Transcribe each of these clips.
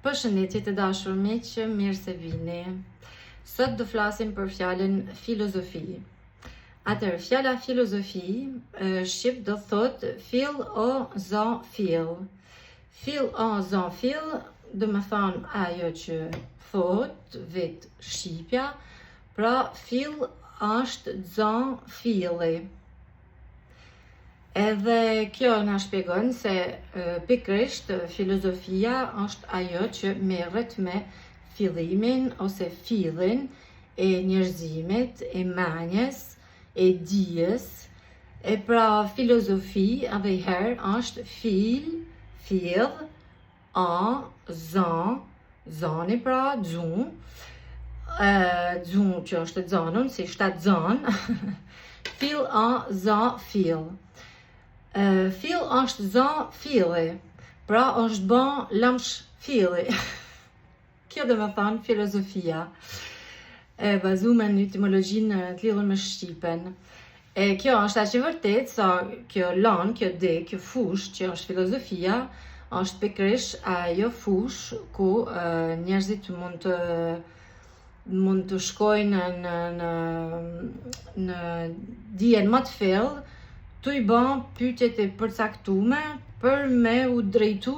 Përshëndetje të dashur miq, mirë se vini. Sot do flasim për fjalën filozofi. Atëherë, fjala filozofi shqip do thotë fill o zo fill. Fill o zo fill, do me thonë ajo që thot vetë shqipja, pra fill është zo filli. Edhe kjo na shpjegon se pikërisht filozofia është ajo që merret me fillimin ose fillin e njerëzimit, e menjes, e dijes, e pra filozofi edhe i herë është fil, fill, a, za, zani pra, xu, xu që është e xanun, si shtatzan, fill, a, za, fill. Fill është za, filli, pra është ba lëmsh filli. Kjo do me thonë filozofia e bazume në etimologjinë të lidhur me shqipen. E kjo është aq e vërtetë sa kjo lanë, kjo de, kjo fushë që është filozofia, është pikërisht ajo fushë ku njerëzit mund të mund të shkojnë në në në dijen më të thellë, tu i bë pyetjet e përcaktume për me u drejtu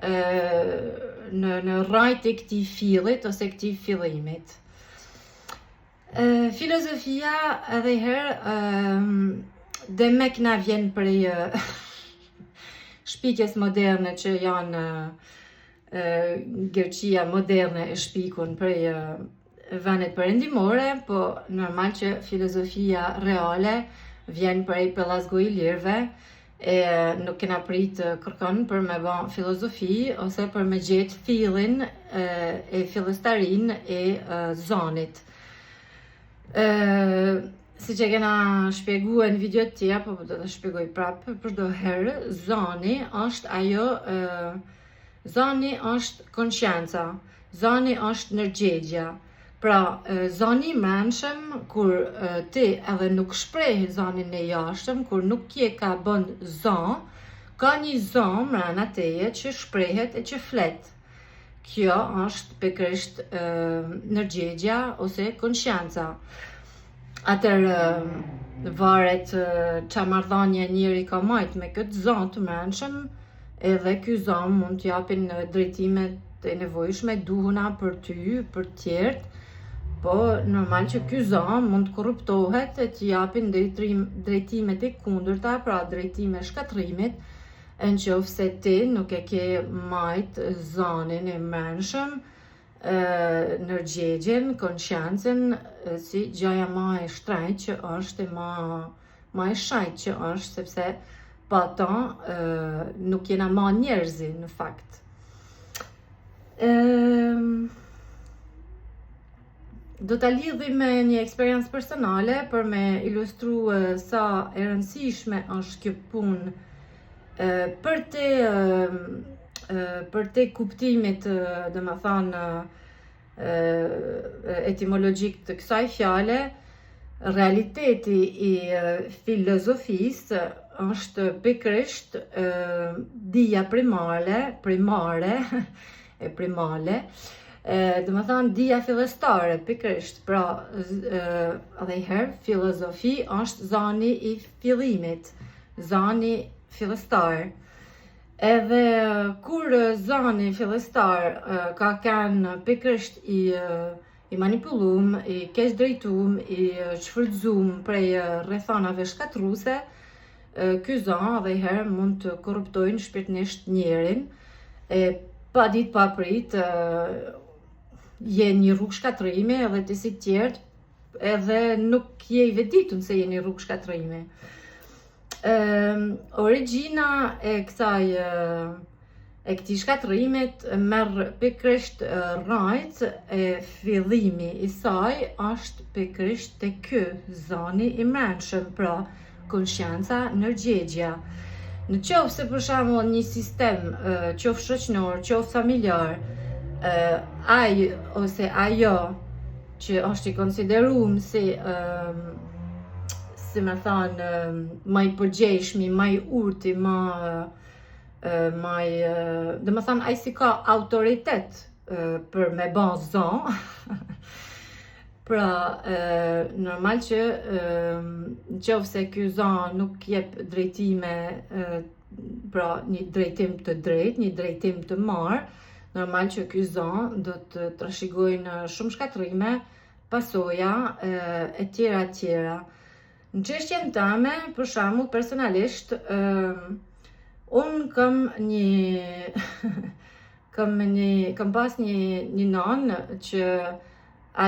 në në rrajt e këtij fillit ose këtij fillimit. Filozofia edhe i herë demek na vjen prej shpikjes moderne që janë Greqia moderne e shpikun prej vendet perëndimore, po normal që filozofia reale vjen prej pellazgo-ilirëve, e nuk kena prit kërkon për me ba filozofi ose për me gjetë fillin e, e fillestarinë e zanit. E, si që kena shpjegu në video të tjera, po do të shpjegoj prapë për çdo herë, zani është ajo, e, zani është konscienca, zani është ndërgjegja. Pra, zani i mrenshëm, kur ti edhe nuk shpreh zanin e jashtëm, kur nuk je ka bën za, ka një za mrena teje që shprehet e që flet. Kjo është pikërisht ndërgjegja ose konscienca. Atëherë varet ça marrëdhanie njeri ka majt me këtë za të mrenshëm, Edhe ky za mund të japin drejtimet e nevojshme duhuna për ty, për të tjerët, po normal që ky za mund të korruptohet e të japin drejtimet e kundërta, pra drejtime shkatërrimit, e në qoftë se ti nuk e ke majt zanin e mrenshëm, ndërgjegjen, konsciencën, si gjaja ma e shtrejtë që është e ma ma e shajtë që është, sepse pa ta nuk jena ma njerëzi në fakt. Ehm, do ta lidhi me një eksperiencë personale për me ilustru sa e rëndësishme është kjo punë për te për te kuptimit, domethanë, etimologjik të kësaj fjale, realiteti i filozofisë është pikërisht dija primale, primare, e primale, domethanë dija fillestare, pikërisht, pra, edhe i herë, filozofi është zani i fillimit, zani fillestar. Edhe kur zani fillestar ka kenë pikërisht i i manipulum, i keqdrejtum, i shfrytëzum prej rrethanave shkatrruse, ky za edhe i herë mund të korruptojnë shpirtnisht njerin, e pa ditë pa prit, je një rrugë shkatrrimi edhe ti si tjerët, edhe nuk je i vetëditun se je një rrugë shkatrrimi. Origjina e kësaj e këtij shkatërrimit merr pikërisht rrajt e fillimi i saj është pikërisht te ky zani i mrenshëm, pra konscienca, ndërgjegjja. Në qoftë se për shembull një sistem qoftë shoqnor, qoftë familjar, ai ose ajo që është i konsiderum si si me thanë, ma i përgjegjshmi, ma i urti, ma maj, dhe më thanë, ai si ka autoritet për me ba zo, pra, normal që në qoftë se ky zo nuk jep drejtime, pra një drejtim të drejtë, një drejtim të marë, normal që ky zo do të trashëgojnë shumë shkatërrime, pasoja e tjera e tjera. Në çështjen tame, për shembull, personalisht, unë kam një kam një kam pas një nanë që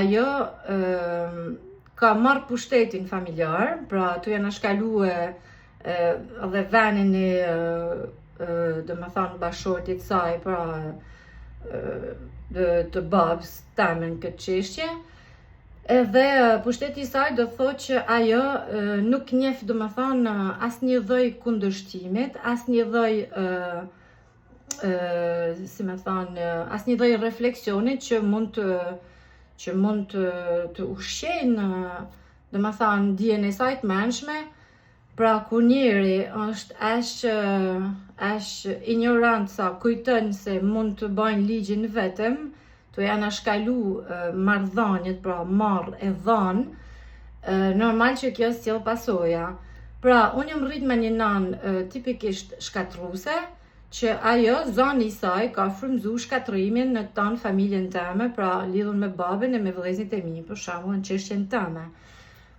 ajo ka marrë pushtetin familjar, pra tu janë shkalue edhe venin e do me thonë bashortit saj, pra të babës teme në këtë çështje. Edhe pushteti i saj do thotë që ajo nuk njeh, do me thonë, asnjë lloj kundërshtimit, asnjë lloj si me thonë, asnjë lloj refleksionit që mund të ushqejnë, do me thonë, dijen e saj të menshme. Pra, kur njeri është aq ignorant sa kujton se mund të bajnë ligjin vetëm, të janë ashkalu marrëdhëniet, pra marr e dhanë, normal që kjo sjell pasoja. Pra, unë jam rrit me një nanë tipikisht shkatruse, që ajo, zani i saj, ka frymzu shkatërrimin në tanë familjen teme, pra lidhur me babën e me vëllezërit e mi, për shembull në çështjen teme.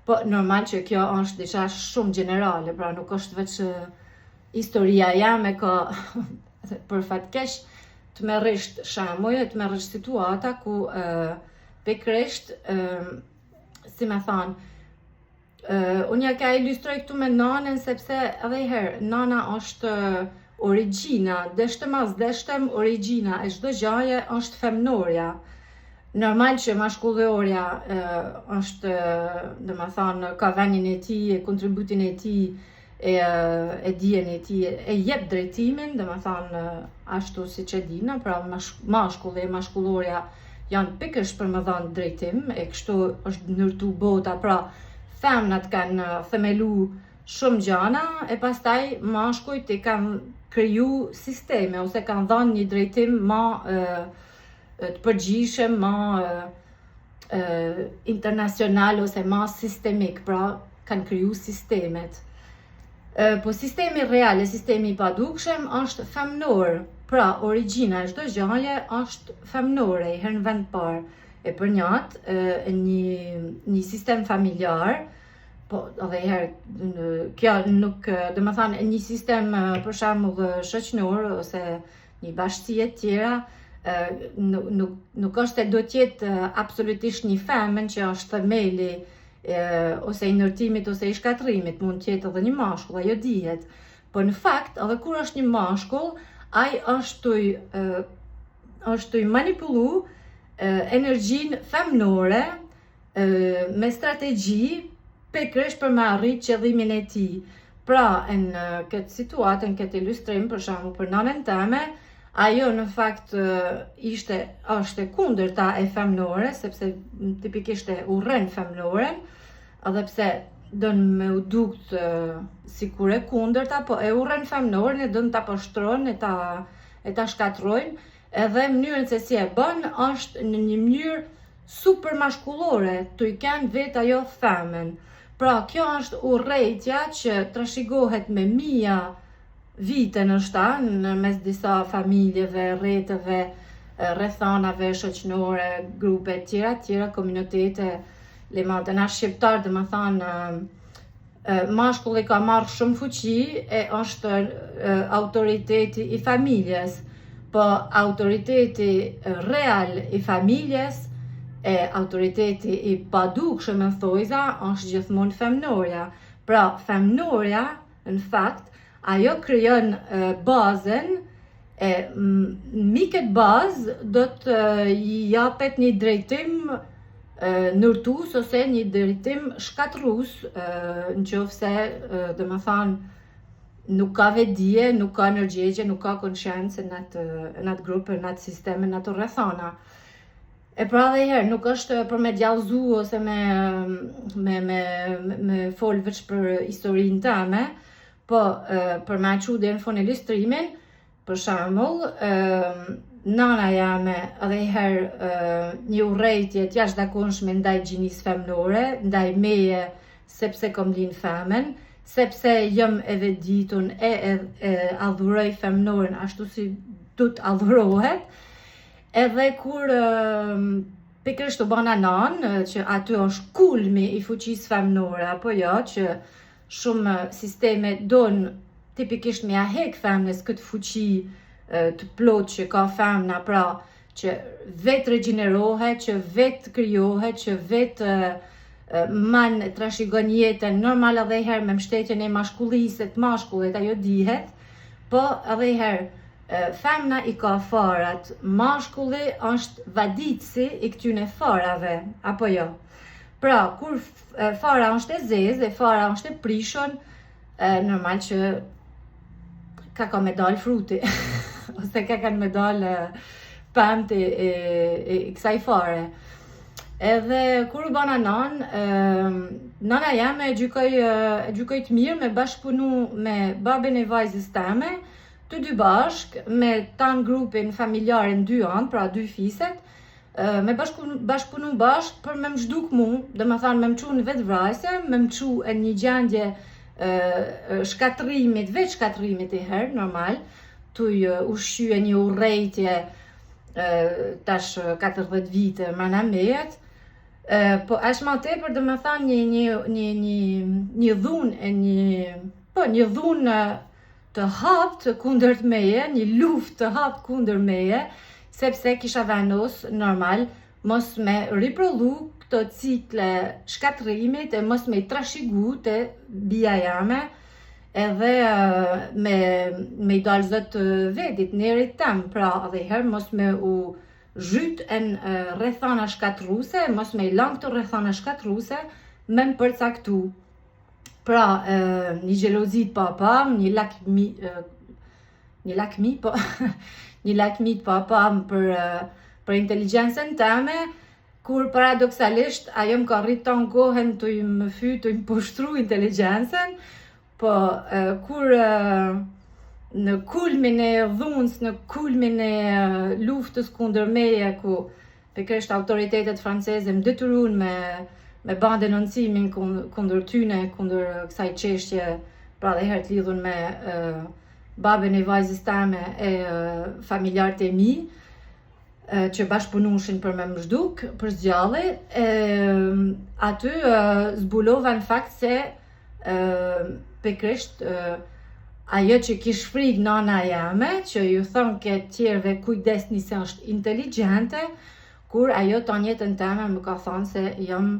Po, normal që kjo është diçka shumë gjenerale, pra nuk është veç historia jame, ka për fat keq të merresht shembuj, të merresht situata ku pikërisht, si me thanë, unë ja ka ilustroj këtu me nanën, sepse edhe i herë, nana është origjina, deshtëm as deshtëm, origjina e çdo gjaje është femnorja. Normal që mashkullorja është, do me thanë, ka vendin e tij, kontributin e tij, e dijen e tij, e jep drejtimin, do me thanë, ashtu siç e dina, pra mashkulli e mashkullorja janë pikërisht për me dhanë drejtim, e kështu është ndërtu bota, pra femnat kanë themelu shumë gjana, e pastaj mashkujt i kanë kriju sisteme, ose kanë dhanë një drejtim ma të përgjithshëm, ma internacional ose ma sistemik, pra kanë kriju sistemet. Po sistemi real e sistemi i padukshëm është femnor, pra origjina e çdo gjaje është femnore, i herë në vend parë. E për njatë, një sistem familjar, po edhe i herë, kjo nuk, do me thanë, një sistem, për shembull, shoqënor ose një bashkësi e tjera, nuk është se do të jetë absolutisht një femën që është themeli ose i ndërtimit ose i shkatërrimit, mund të jetë edhe një mashkull, ajo dihet. Po në fakt, edhe kur është një mashkull, ai është tuj manipulu energjinë femnore me strategji pikërisht për me arrit qëllimin e tij. Pra, në këtë situatë, në këtë ilustrim, për shembull për nanën teme, ajo në fakt është e kundërta e femnore, sepse tipikisht e urren femnoren, edhe pse don me u dukt sikur e kundërta, po e urren femnoren e don ta poshtron e ta shkatrojnë, edhe mënyrën se si e bën është në një mënyrë super mashkullore, tu i kanë vetë ajo femën. Pra, kjo është urrejtja që trashëgohet me mija vite ndoshta në mes disa familjeve, rreteve, rrethanave shoqënore, grupe tjera, tjera, komunitete, le na shqiptar, do me thanë, mashkulli ka marrë shumë fuqi e është autoriteti i familjes, po autoriteti real i familjes e autoriteti i padukshëm e thojza është gjithmonë femnorja. Pra, femnorja, në fakt, ajo krijon bazën e mbi këtë bazë do të i japet një drejtim ndërtues ose një drejtim shkatërrues, në qoftë se, do me thanë, nuk ka vetëdije, nuk ka ndërgjegje, nuk ka konsciencë në atë grup, në atë sistem, në atë rrethana. E pra edhe herë, nuk është për me djallëzu ose me fol veç për historinë teme, po për me qu deri në fund ilustrimin, Për shembull, nana jame edhe një herë një urrejtje të jashtëzakonshme ndaj gjinisë femnore, ndaj meje sepse kom lind femën, sepse jam e vetëdijtun e, e, e adhuroj femnoren ashtu si du të adhurohet. Edhe kur pikërisht u bana nanë, që aty është kulmi i fuqisë femnore, apo jo, që shumë sisteme donë tipikisht me ja hek femnës këtë fuqi të plotë që ka femna, pra që vetë regjenerohet, që vetë krijohet, që vetë man trashigon jetën normal edhe herë me mbështetjen e mashkullisë, të mashkullit, ajo dihet, po edhe herë femna i ka farat, mashkulli është vaditësi i këtyne farave, apo jo? Pra, kur fara është e zezë e fara është e prishun, normal që ka ka me dal fruti, ose ka kanë me dal pemët e kësaj fare. Edhe kur u bana nanë, nana jeme e gjykoj të mirë me bashkëpunu me babin e vajzës teme, të dy bashkë, me tanë grupin familjar në dy anë, pra dy fiset, me bashkëpunu bashkë për me më zhduk mu, dhe me thanë me më qu në vetëvrasje, me më qu në një gjendje shkatrimit, vetë shkatrimit i herë, normal, tuj ushqye një urrejtje tash 40 vite mrena mejet, po është ma tepër dhe me thanë një dhunë e një, po, një dhunë të hapt kundër të meje, një luftë të hapt kundër meje, sepse kisha vendos normal mos me riprodhu këto cikle shkatrimit e mos me i trashigu të bija jame edhe me i dalë zot vedit, nerit tem, pra edhe i herë mos me u zhyt në rrethana shkatruse, mos me i lanë këto rrethana shkatruse, me më përcaktu. Pra, një xhelozi të papam, një lakmi, një lakmi, po, një lakmi të papam për inteligjencën teme, kur paradoksalisht ajo më ka rritë tonë kohën të më fy, të më poshtru inteligjencën, po kur në kulmin e dhunës, në kulmin e luftës kundër meje, ku pikërisht autoritetet franceze më detyrun me ba denoncimin kundër tyne, kundër kësaj çështje, pra dhe herë të lidhun me babën e vajzës teme e familjarët e mi, që bashkëpunushin për me më zhduk, për zgjalli, e, aty zbulova në fakt se pikërisht ajo që kish frikë nana jame, që ju thonë ke tjerëve kujdesni se është inteligjente, kur ajo të jetën teme më ka thonë se jam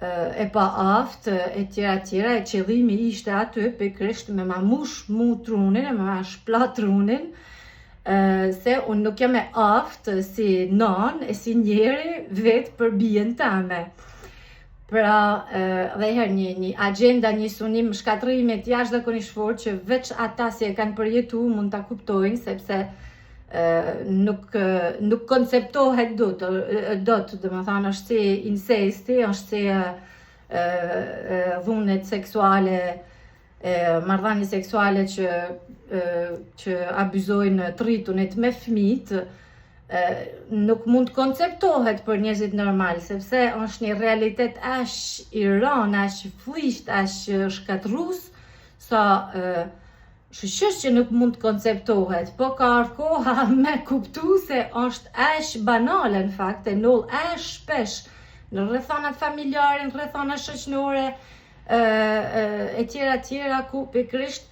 e pa aftë, e tjera e tjera, e qëllimi ishte aty pikërisht me ma mush mu trunin, e me ma shpla trunin, se unë nuk jam e aftë si nanë e si njeri vetë për bijën teme. Pra, dhe herë një agenda, një sunim shkatrimit jashtëzakonisht fort që veç ata si e kanë përjetu mund ta kuptojnë sepse nuk konceptohet dot, do të thënë është si incesti, është si dhunet seksuale, marrëdhënie seksuale që abuzojnë të rritunit me fëmijët, nuk mund të konceptohet për njerëzit normal, sepse është një realitet aq i rënd, aq i flisht, aq shkatërrues, sa shyqyr që nuk mund të konceptohet, po ka ardhur koha me kuptu se është aq banale në fakt, e ndodh aq shpesh në rrethanat familjare, në rrethanat shoqërore, e tjera tjera, ku pikërisht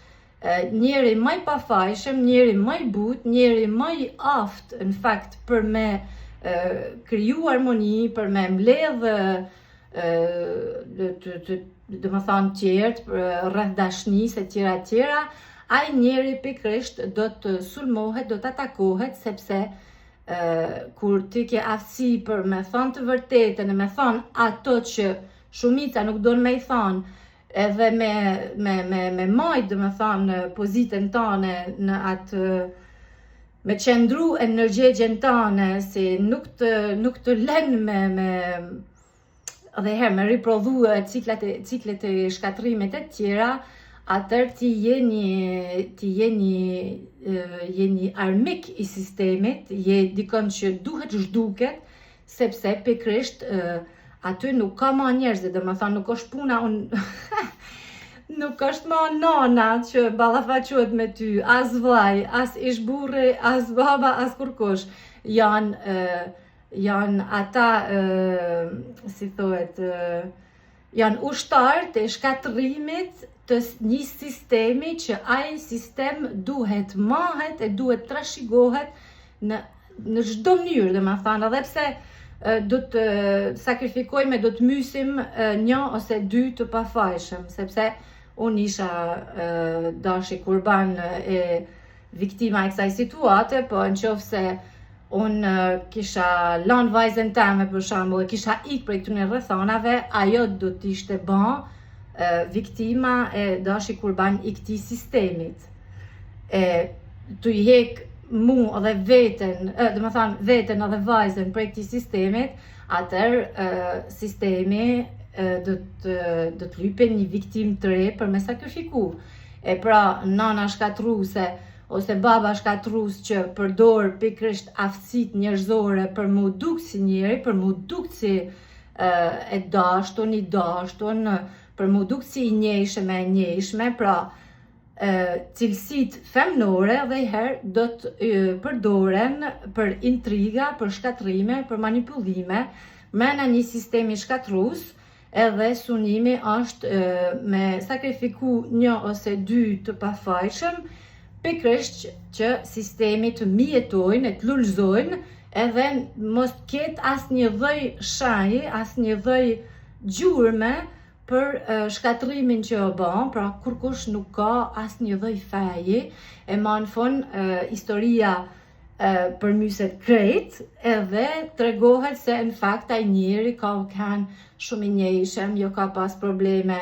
njeri më i pafajshëm, njeri më i butë, njeri më i aftë në fakt për me kriju harmoni, për me mbledh do më thonë tjerët, për rreth dashnisë e tjera e tjera, ai njeri pikërisht do të sulmohet, do të atakohet, sepse kur ti ke aftësi për me thonë të vërtetën e me thonë ato që shumica nuk don me i thonë, edhe me majt, do me thonë, pozitën tane në atë, me qëndru e në ndërgjegjen tane, si nuk të lën me dhe herë me riprodhu ciklet e shkatrimit e tjera, atër ti je një, ti je një, je një armik i sistemit, je dikon që duhet zhduket, sepse pikërisht aty nuk ka ma njerëz, dhe më thonë nuk është puna unë nuk është ma nana që ballafaqohet me ty, as vllai, as ish burri, as baba, as kurkush. Janë janë ata, si thohet, janë ushtarë të shkatërrimit të një sistemi që ai sistem duhet mahet e duhet trashigohet në në çdo mënyrë, dhe më thanë, edhe pse do të sakrifikojmë, do të mysim një ose dy të pafajshëm, sepse unë isha dashi kurban e viktima e kësaj situate, po në qofë se unë kisha lanë vajzën teme për shembull, e kisha ik prej këtyre rrethanave, ajo do të ishte ba viktima e dashi kurban i këtij sistemit. E tu i hek mu edhe veten, dhe më thanë veten edhe vajzën prej këtij sistemit, atër sistemi do të do të lype një viktim të re për me sakrifiku. E pra, nana shkatruse ose baba shkatrus që përdor pikërisht aftësitë njerëzore për mu duk si njeri, për mu duk si e dashtun, i dashtun, për mu duk si i njëshme e njëshme, pra cilësitë femnore dhe i herë do të përdoren për intriga, për shkatrime, për manipulime, mrena një sistemi shkatrus, edhe sunimi është me sakrifiku një ose dy të pafajshëm, pikërisht që sistemi të mbijetojnë e të lulëzojnë edhe mos të ketë asnjë lloj shenjë, asnjë lloj gjurme për shkatërrimin që o bën, pra kurkush nuk ka asnjë lloj faji, e ma në fund historia përmyset krejt, edhe tregohet se në fakt ai njeri ka kanë shumë i njëshëm, jo ka pas probleme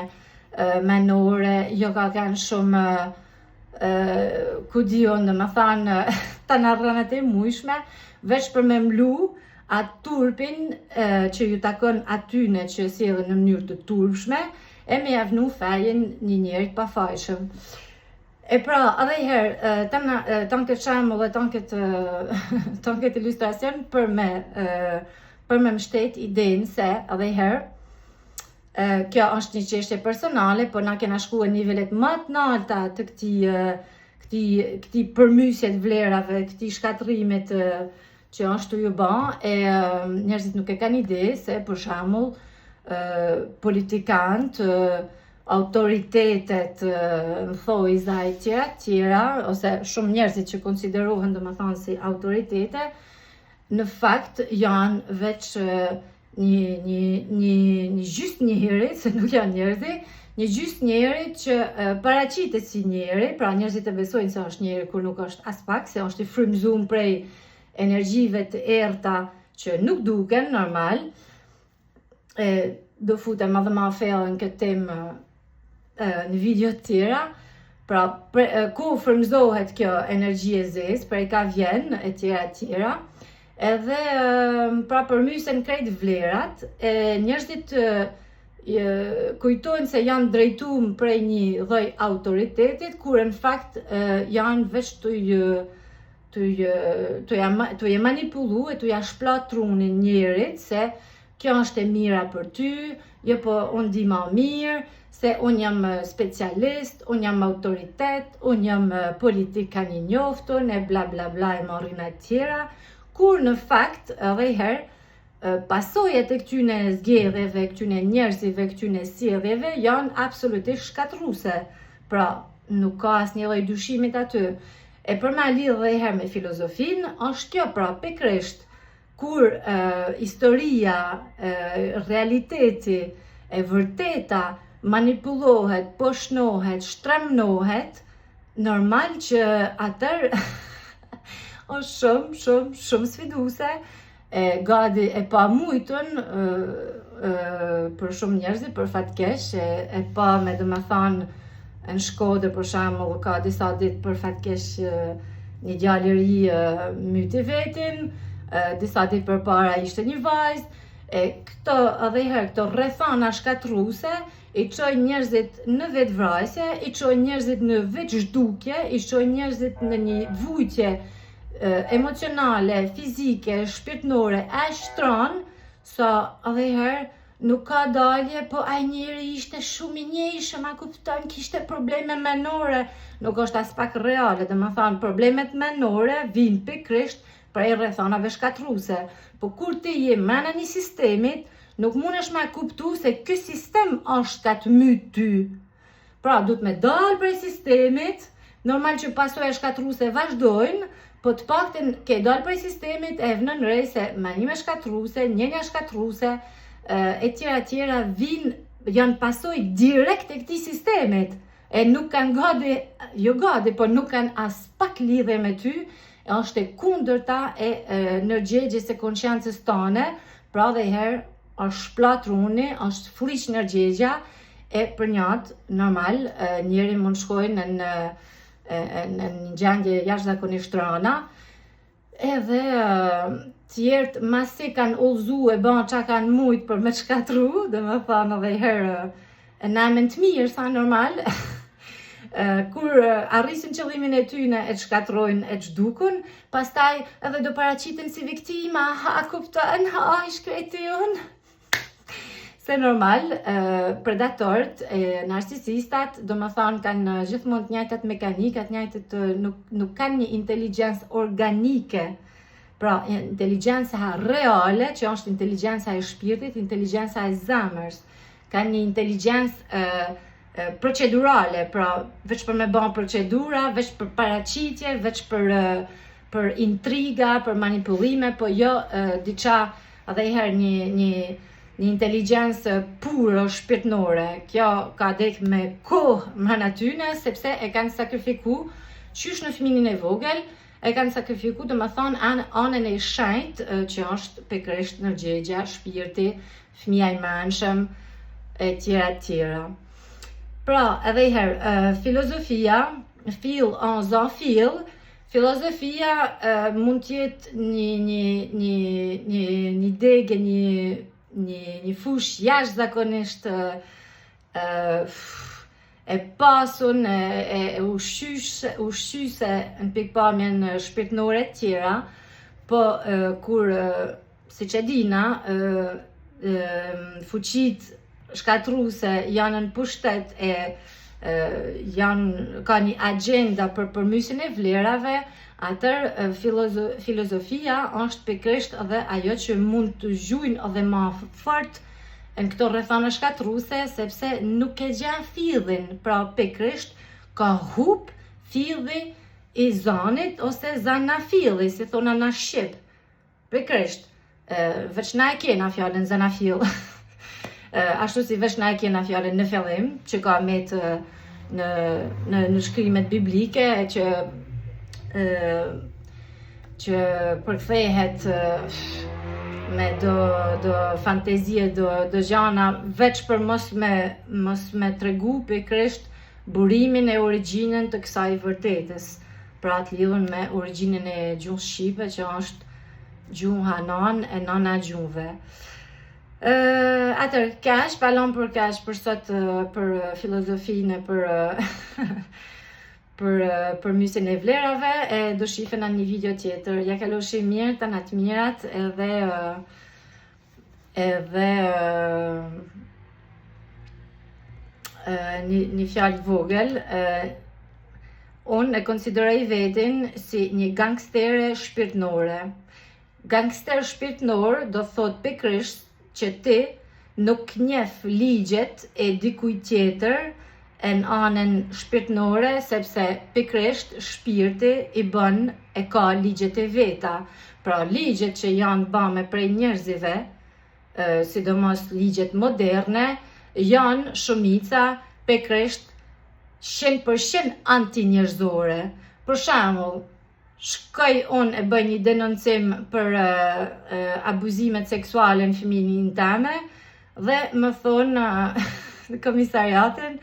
menore, jo ka kanë shumë ku di unë, dhe më thanë, të narrënet e mujshme, veç për me mlu atë turpin që ju takon atyne që sjellin në mënyrë të turpshme, e me ja vnu fejin një njeri të pafajshëm. E pra, edhe i herë, tanë këtë shembull dhe tanë këtë, tanë këtë ilustracion për me mështet idenë se, edhe i herë, kjo është një çështje personale, po na kena shkuar në nivelet më të nalta të këtij këtij përmysje të vlerave, këtij shkatërrimit që është tu ju ba, e njerëzit nuk e kanë ide se për shembull politikant, autoritetet në thojza e tjera, tjera, ose shumë njerëzit që konsiderohen domethënë si autoritete, në fakt janë veç një gjysë njeri, se nuk janë njerëzi, një gjysë njeri që paraqitet si njeri, pra njerëzit e besojnë se është njeri kur nuk është as pak, se është i frymzuar prej energjive të errta që nuk duken normal. E do futem edhe ma thellë në këtë temë në video të tjera. Pra, ku frymëzohet kjo energji e zezë, prej ka vjen, e tjera e tjera. Edhe pra përmysen krejt vlerat, e njerëzit kujtojnë se janë drejtuar prej një lloj autoritetit, kur në fakt janë veç të ja manipullu e të ja shpla trunin njerit se kjo është e mira për ty, jo po unë di ma mirë, se unë jam specialist, unë jam autoritet, unë jam politikan i njoftun, e bla bla bla e marrina e tjera, kur në fakt edhe i herë pasojat e këtyne zgjedhjeve, këtyne njerëzive, këtyne sjelljeve janë absolutisht shkatërruese. Pra, nuk ka asnjë lloj dyshimit aty. E për me lidhë edhe i herë me filozofinë, është kjo pra pikërisht kur historia, realiteti, e vërteta manipulohet, poshnohet, shtremnohet, normal që atër është shumë, shumë, shumë sfiduese, e gati e pa mujtun për shumë njerëzi, për fat keq, e pa me dhe me thanë në Shkodër për shembull, ka disa ditë për fat keq një djalë i ri myti vetin, disa ditë përpara ishte një vajzë, e këto edhe i herë këto rrethana shkatërruese i çojnë njerëzit në vetëvrasje, i çojnë njerëzit në vetëzhdukje, i çojnë njerëzit në një vujtje emocionale, fizike, shpirtnore, aq t'ran, sa edhe herë nuk ka dalje, po ai njeri ishte shumë i njëshëm, a kupton, kishte probleme menore, nuk është as pak reale, dhe më thonë, problemet menore vinë pikërisht prej rrethanave shkatruse, po kur ti je mrena një sistemit, nuk mundesh me kuptu se ky sistem është ka të myt ty. Pra, du të me dalë prej sistemit, normal që pasoja shkatruse vazhdojnë, po të paktën ke dalë prej sistemit e vënë re se menime shkatruse, ndjenja shkatruse, e tjera tjera vinë, janë pasoj direkt e këtij sistemit, e nuk kanë gadi, jo gadi, po nuk kanë as pak lidhje me ty, e është e kundërta e, e ndërgjegjes e konsciencës tane, pra dhe herë është shpla truni, është flliq ndërgjegja, e për njatë, normal, njeri mund shkojnë në, në, në një gjendje jashtëzakonisht rana, edhe tjerët masi kanë ullzu e ban qa kanë mujt për me shkatru, dhe me thanë edhe herë në emën të mirë, sa normal, kur arrisin qëllimin e tyne e të shkatrojnë e të zhdukun, pastaj edhe do paraqiten si viktima, ha kupton, ha i shkreti unë. Se normal, predatorët, e, narcisistat, do më thonë, kanë gjithmonë të njëjtat mekanika, të njëjtat nuk, nuk kanë një inteligjencë organike, pra inteligjenca reale, që është inteligjenca e shpirtit, inteligjenca e zemrës, kanë një inteligjencë procedurale, pra veç për me ban procedura, veç për paraqitje, veç për për intriga, për manipulime, po jo diçka edhe i herë një një një inteligjencë puro shpirtnore. Kjo ka dek me kohë mrena tyne, sepse e kanë sakrifiku qysh në fëminin e vogël, e kanë sakrifiku, do më thonë, anë, anën e shenjtë, që është pikërisht ndërgjegja, shpirti, fëmija i menshëm, e tjera e tjera. Pra, edhe i herë, filozofia, fill, an, za, fill, filozofia mund të jetë një, një, një, një, një degë, një, një, një fushë jashtëzakonisht e pasun, e, e, e ushqyse, ushqyse në pikpamjen shpirtnore të tjera, po e, kur, e, siç e dina, e, e, fuqit shkatruse janë në pushtet e, e janë ka një agenda për përmysjen e vlerave, atër filozo, filozofia është pikërisht edhe ajo që mund të gjujnë edhe ma fort në këto rrethana shkatruse, sepse nuk e gjen fillin, pra pikërisht ka hup filli i zanit ose zanafilli, si thona në shqip. Pikërisht, veç na e kena fjalën zanafill. Ashtu si veç na e kena fjalën në fillim, që ka met në në në shkrimet biblike e që e, që përkthehet me do do fantezie do do gjana veç për mos me mos me tregu pikërisht burimin e origjinën të kësaj vërtetës, pra të lidhur me origjinën e gjuhës shqipe që është gjuha nanë e nana e gjuhëve. Uh, atër, kaq, pa lon për kaq për sot për filozofinë për për për mysjen e vlerave e do shifena në një video tjetër. Ja kaloshi mirë, të natë mirat edhe edhe një, një fjalë të vogël, unë e konsideroj vetin si një gangstere shpirtnore. Gangster shpirtnor do thot pikërisht që ti nuk njeh ligjet e dikujt tjetër e në anën shpirtnore, sepse pikërisht shpirti i bën e ka ligjet e veta. Pra ligjet që janë bame prej njerëzive, sidomos ligjet moderne, janë shumica pikërisht 100% anti-njerëzore. Për shembull, shkoj unë e bëj një denoncim për abuzimet seksuale në fëminin teme dhe më thonë në komisariatin,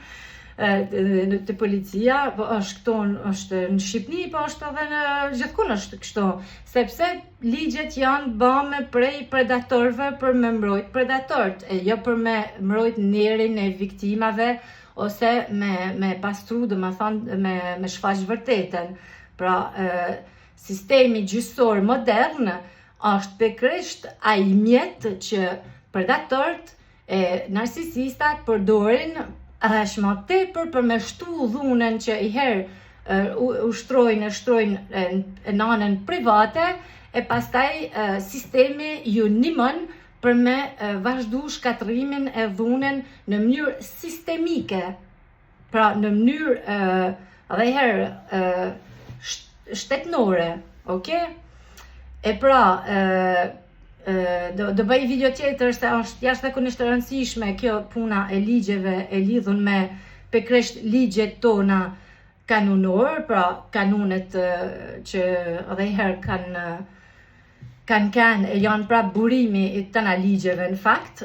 Te policia, po është këtu, është në Shqipni, po është edhe në gjithkun është kështu, sepse ligjet janë bame prej predatorëve për me mbrojt predatorët, e jo për me mbrojt nerin e viktimave ose me pastru, dhe me thonë, me shfaq vërtetën. Pra, sistemi gjyqësor modern është pikërisht ai mjet që predatorët e narcisistat përdorin është ma tepër për me shtu dhunën që i herë ushtrojnë e shtrojnë në anën private e pastaj sistemi ju nimon për me vazhdu shkatërrimin e dhunën në mënyrë sistemike, pra në mënyrë edhe herë shtetnore, okay? E pra, do bëj video tjetër se është jashtëzakonisht e rëndësishme kjo puna e ligjeve e lidhun me pikërisht ligjet tona kanunor, pra kanunet që edhe herë kanë kanë e janë pra burimi i tëna ligjeve në fakt,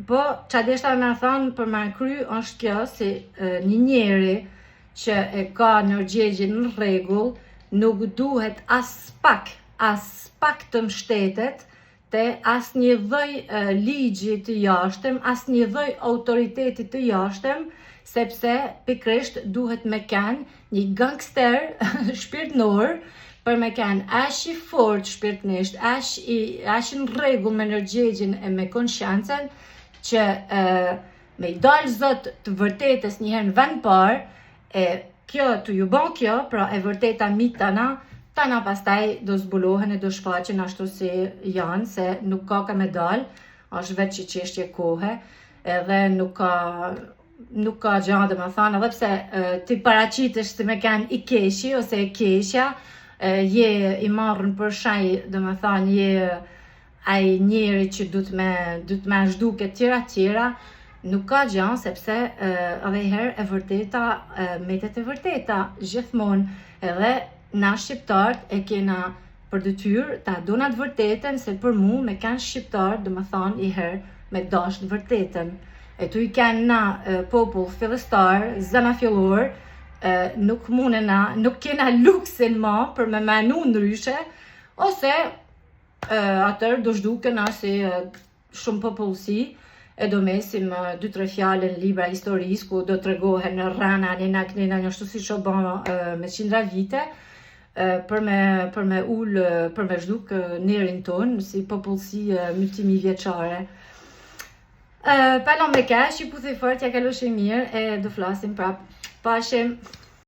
po që deshta me thonë për me kry është kjo si një njeri që e ka ndërgjegjen në rregull, nuk duhet as pak, as pak të mshtetet te asnjë lloj ligji të jashtëm, asnjë lloj autoriteti të jashtëm, sepse pikërisht duhet me kanë një gangster shpirtnor për me kanë aq i fort shpirtnisht, aq në rregull me ndërgjegjen e me konsciencën që me i dalë zot të vërtetës një herë në vend parë, e kjo të ju bon kjo, pra e vërteta mi tana, tana pastaj do zbulohen e do shfaqen ashtu si janë, se nuk ka ka me dal, është veç që çështje kohe, edhe nuk ka gjë dhe me thanë, edhe pse ti paraqitesh si me kanë i keqi ose e keqja, je i marrën për shaj, dhe me thanë, je ai njeri që du të me zhduk e tjera tjera, nuk ka gjë sepse edhe herë e vërteta metet e vërteta gjithmonë, edhe na shqiptarët e kena për detyrë ta dona të vërtetën, se për mu me kanë shqiptar, do më thonë i herë me dash të vërtetën. E tu i kanë na popull fillestar, zanafillor, nuk mune na, nuk kena luksin ma për me menu ndryshe, ose atër do zhduken si shumë popullsi, e do mesim dy tre fjalë në libra historisë ku do tregohen në rrena, nena, knena, njashtu si që bë me qindra vite, për me ul, për me zhduk nerin ton si popullsi multimi vjeçare. Pa me kaq, ju puthi fort, ja kaloshi mirë e do flasim prap. Pashim.